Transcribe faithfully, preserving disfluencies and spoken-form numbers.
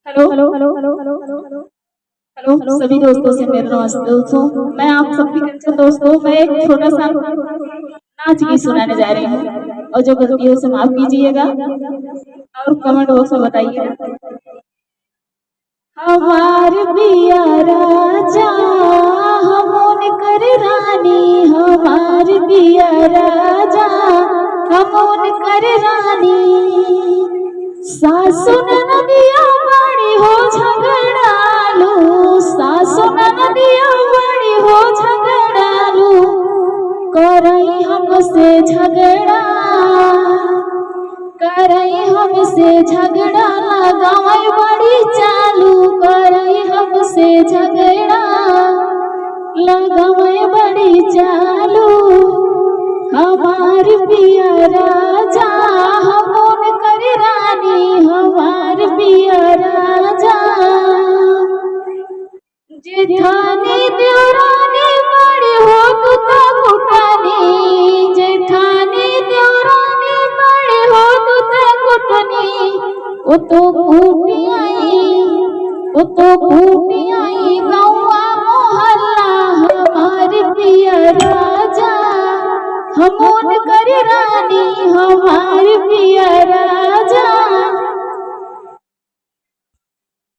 हेलो, हेलो, हेलो, हेलो, हेलो, हेलो, सभी दोस्तों से मेरा नमस्ते। दोस्तों, मैं आप सबकी तरफ से, दोस्तों, मैं एक छोटा सा नाच गीत सुनाने जा रही हूँ, और जो गलती हो उसे माफ कीजिएगा और कमेंट बॉक्स में बताइए। हमार पिया राजा, हम उनकर रानी, हमार पिया राजा, हम उनकर रानी। सासु ननदिया बड़ी हो झगड़ालू, सासु ननदिया बड़ी हो झगड़ालू, करई हमसे झगड़ा, करई हमसे झगड़ा, लगावई बड़ी चालू, करई हमसे झगड़ा, लगावई बड़ी चालू। हमार पिया राजा, हम उनकर रानी, हमार पिया राजा। जेठानी देवरानी बड़ी हो तू तो कुटनी, जेठानी देवरानी बड़ी हो तू तो कुटनी, ओ तो कूटी आई, ओ तो कूटी आई गौआ मोहल्ला। हमार पिया राजा, हम उनकर रानी, हमार पिया राजा,